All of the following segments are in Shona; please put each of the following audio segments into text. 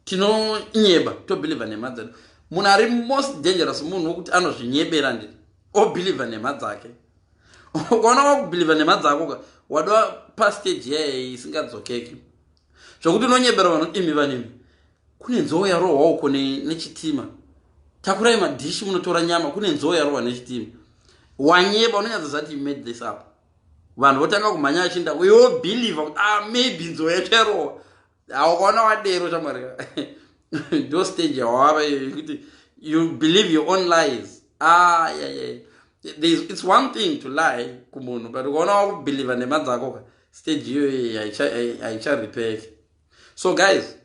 Tinonyeba, tobelieva nhema dzedu. Munhu ari most dangerous munhu wokuti anozvinyebera, ndi obelieva nhema dzake. Ukaona wakubelieva nhema dzako ka, wadova pastage yaye isingadzokeki, zvokuti unonyebera vanhu, imi vanimi, kune nzou yarohwa uko nechitima, takurai madhishi munotora nyama, kune nzou yarohwa nechitima. Wanyeba, unonyatsozati you made this up. Vanhu votanga kumhanya vachinda, iwe believe kuti, ah, maybe nzou yacho yarohwa. Haukaona wadero, shamwari, ndo stage yawava iyo yekuti you believe your own lies. Ah, yeah. It's one thing to lie kumunhu, but ukaona wakubelieva nhema dzako ka, stage iyoyo haicharipeki. So guys,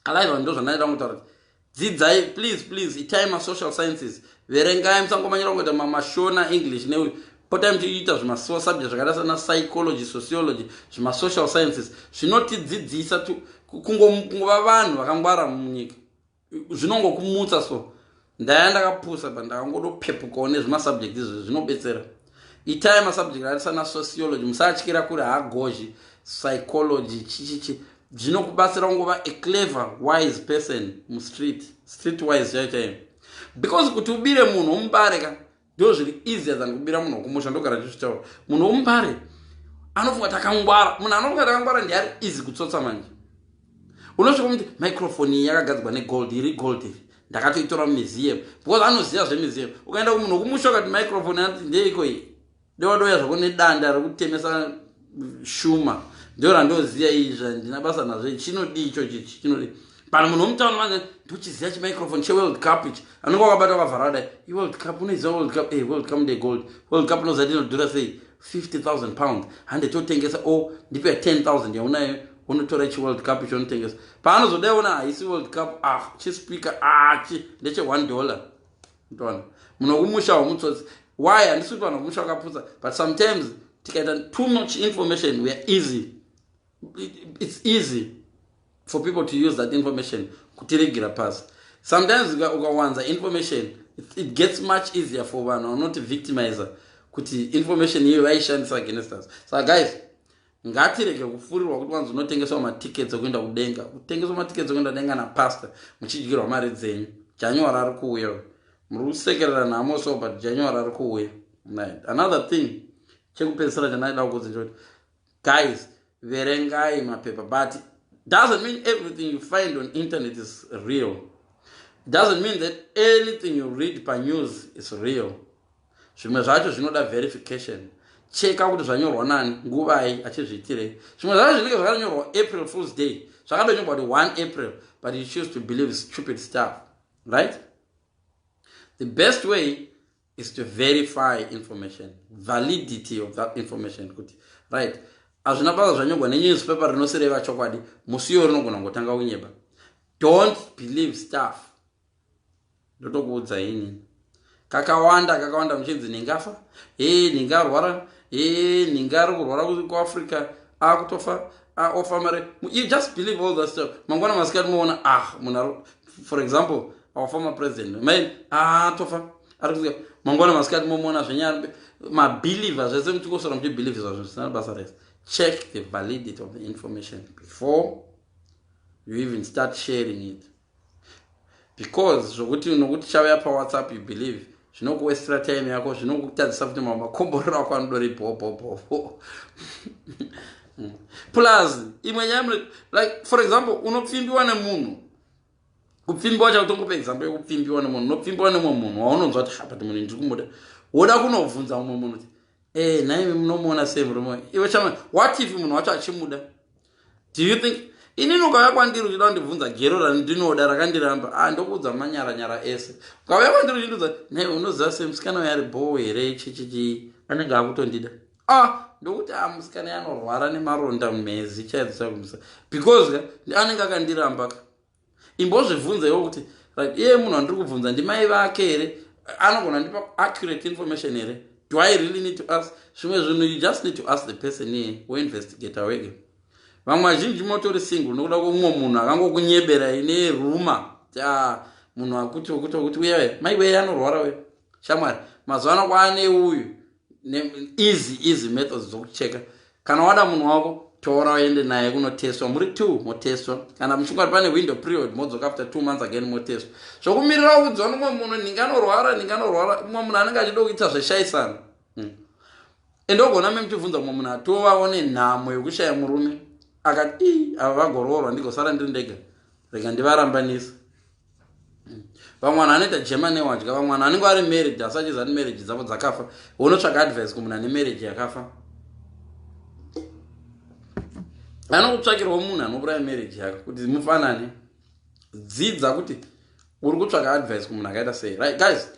alaiva, ndo zvandaida kutaura kuti dzidzai, please, please, itai masocial sciences, verengai, musangomanyira kungoita mashona, English ne potai muchiita zvimasubject zvakaita sana psychology, sociology, zvimasocial sciences zvinotidzidzisa kungova vanhu vakangwara munyika. Zvinongokumutsa. So ndaya ndakapusa, but ndakangodopepukawo nezvimasubject izvo zvinobetsera. Itai masubject akaita sana sociology, musatyira kuri hagozhi, psychology, chichichi, zvinokubatsira kungova a clever, wise person mustreet, street wise chaiyo chaiyo, because kuti ubire munhu womumbare ka, ndo zviri easier than kubira munhu wokumusha. Ndogara ndichitaura, munhu womumbare anofunga takangwara. Munhu anofunga takangwara ndiari easy kutsotsa. Manje unosvika muti microphone iyi yakagadzirwa negold, iri gold iri ndakatoitora mumuseum, because anoziva zvemuseum. Ukaenda kumunhu wokumusha ukati microphone, anoti ndeiko iyi? Ndewadoya zvako nedanda rekutemesa shuma, ndo randoziva izvi, handina basa nazvo, chinodii icho chichi, chinodii? Pana munhu womutauni manje ndochiziva chimicrophone cheWorld Cup ichi, anonge wakabata wakavhara kudai. IWorld Cup, unoiziva World Cup? World Cup ndegold. World Cup unoziva inodhura sei? £50,000. Hande totengesa o ndipe 10,000 yaunayo, unotora chiWorld Cup icho, unotengesa. Paanozodai ona haisi World Cup, ah, chispeaker, ah, chi ndeche $1. Ndona munhu wokumusha womutsotsi. Why? Handisi kuti vanhu vokumusha vakaputsa, but sometimes tikaita too much information, we are easy, it's easy for people to use that information kutirigira pasi. Sometimes ukawanza information, it gets much easier for vanhu vanoti victimizer kuti information iyo vaishandisa against us. Saka guys, ngatirege kufurirwa kuti wanzi unotengeswa matickets ekuenda kudenga, kutengeswa matickets ekuenda kudenga napastor, muchidyirwa mari dzenyu. January ari kuuya, muri kusekerera nhamo so, but January ari kuuya. Another thing chekupedzisira chandaida kukudza chekuti, guys, verengai mapepa, but doesn't mean everything you find on internet is real, doesn't mean that anything you read panews is real. Zvimwe zvacho zvinoda verification. Cheka kuti zvanyorwa nani, nguvai, achizviitirei. Zvimwe zvacho zvinenge zvakanyorwa April Fools Day, zvakadonyorwa kuti 1 April, but you choose to believe stupid stuff, right? The best way is to verify information, validity of that information, kuti right, hazvina basa zvanyorwa nenewspaper rinosireva chokwadi, musi iwo rinogona kungotanga kunyeba. Don't believe stuff. Ndotokuudza ini, kakawanda kakawanda muchinzi ningafa, e ningarwara, e ningari kurwara kuAfrica, akutofa, ofa mari. You just believe all that stuff. Mangwana masikati moona, ah, munhu, for example, our former president main atofa, ari kusvika mangwana masikati momuona zvenyaya, mabeliever zvese, muchingosora muchibelieve zvazvo zvisina basa rese. Check the validity of the information before you even start sharing it, because zvokuti nokuti chauya paWhatsApp you believe, zvinokuwastira time yako, zvinokutadzisa kuti mamwe makomborero ako anodori bhobhobhobho. Plus imwe nyaya, like for example, unopfimbiwa nemunhu. Kupfimbiwa chakutongopa example yekupfimbiwa nemunhu. Unopfimbiwa nemumwe munhu waunonzwa kuti, but munhu ndiri kumuda. Woda kunobvunza mumwe munhu kuti, e nhaimi, munomuona sei murume iwe chama? What if munhu wacho achimuda? Do you think inini ukauya kwandiri uchida kundibvunza gero randinoda rakandiramba, ah, ndokuudza manyaranyara ese. Ukauya kwandiri uchindiudza, nai, unoziva sei musikana uyo ari bhoo here, chichichi, anenge akutondida, ah, ndokuti, ah, musikana yanorwara nemaronda mhezi chaidzo chakumisa, because anenge akandiramba ka. Imbozvibvunza iwo kuti, right, iye munhu wandiri kubvunza ndimai vake here? Anogona ndipa accurate information here? Do I really need to ask? Zvimwe zvinhu you just need to ask the person iye, woinvestigata wege. Vamwe vazhinji motori single nokuda kwomumwe munhu akangokunyebera ine rumour, a munhu akuti okuti okuti, uye mai weye anorwara we. Shamwari, mazuva ano kwaane uyu easy, easy methods dzokucheka. Kana wada munhu wako, Tora uende naye kunotestwa, muri two motestwa. Kana muchingwari pane window period, modzoka after 2 months again, motestwa. Zvokumirira kuudzwa nomumwe munhu, ndinganorwara, ndinganorwara, mumwe munhu anenge achida kuita zveshaisano. Ende ogona memuchibvunza mumwe munhu atovawo nenhamo yokushaya murume, akati, "I ava vagoroorwa, ndigosara ndiri ndega, rega ndivarambanisa." Vamwe vanhu vanoita jema newadya. Vamwe vanhu vanenge vari married asi achiziva kuti marriage dzavo dzakafa. Unotsvaga advice kumunhu ane marriage yakafa, anokutsvakirwa munhu anouraya marriage yako kuti mufanane. Dzidza kuti uri kutsvaka advice kumunhu akaita sei. Right, guys.